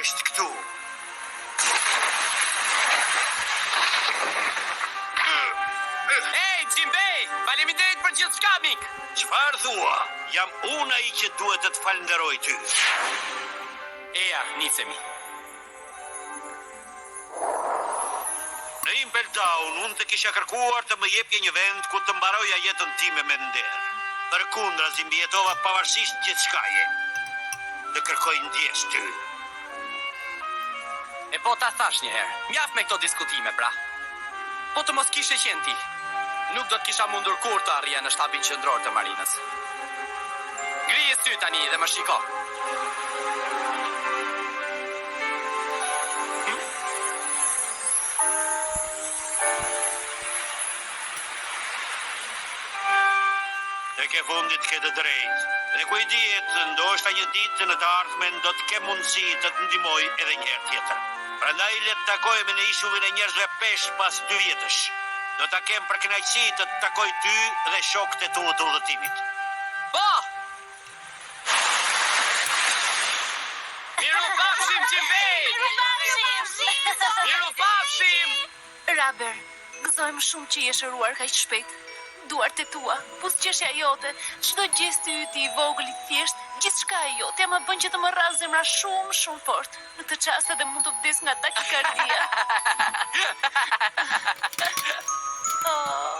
Është këtu. Ej, Xhimbej! Faleminderit për gjithçka, mik! Çfarë thua? Jam unë ai që duhet të të falënderoj ty. Eja, nisemi. Në Impel Down, unë të kisha kërkuar të më jepje një vend ku të mbaroja jetën time me nder. Përkundrazi mbijetova pavarësisht gjithçkaje. Të kërkoj ndjesë ty. E po ta thashë një herë. Mjaft me këto diskutime, pra. Po të mos kishe qenë ti, nuk do të kisha mundur kurrë të arrija në shtabin qendror të marinës. Ngrije sytë tani dhe më shiko. Tek e fundit ke të drejtë. Dhe ku i dihet, ndoshta një ditë në të ardhmen do të kem mundësi të të ndihmoj edhe një herë tjetër. Prandaj le të takohemi në ishullin e njerëzve peshq pas dy vjetësh. Do ta kem për kënaqësi të të takoj ty dhe shokët e tu të udhëtimit. Po! Mirupafshim, Xhimbej! Mirupafshim! Raber, gëzohem shumë që je shëruar kaq shpejt. Duart e tua, buzëqeshja jote, çdo gjest i yti i vogël i thjeshtë, gjithçka e jotja më bën që të më rrasë zemra shumë, shumë fort. Në këtë çast edhe mund të vdes nga takikardia. Oh.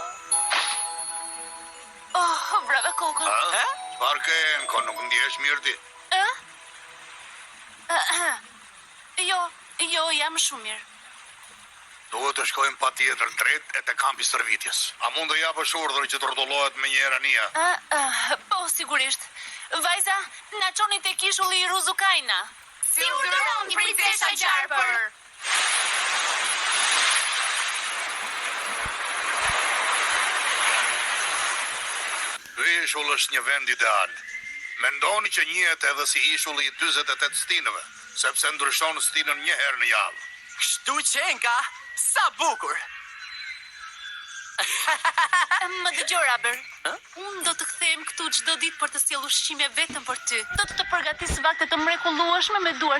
Oh, vrava kokën. Ë? Çfarë ke Enko, nuk ndjehesh mirë ti? Ë? Jo, jo, jam shumë mirë. Duhet të shkojmë patjetër drejt e te kampi i stërvitjes. A mund të japësh urdhër që të rrotullohet menjëherë anija? Ë, ë, po, sigurisht. Vajza, na çoni tek ishulli i Ruzukaina. Si urdhëron, princesha Gjarpër? Ky ishull është një vend ideal. Mendoni që njihet edhe si ishulli i 48 stinëve, sepse ndryshon stinën një herë në javë. Kështu qenka! Sa bukur! Më dëgjo, Raber. Unë do të kthehem këtu çdo ditë për të sjellë ushqime vetëm për ty. Do të të përgatis vakte të mrekullueshme me duart.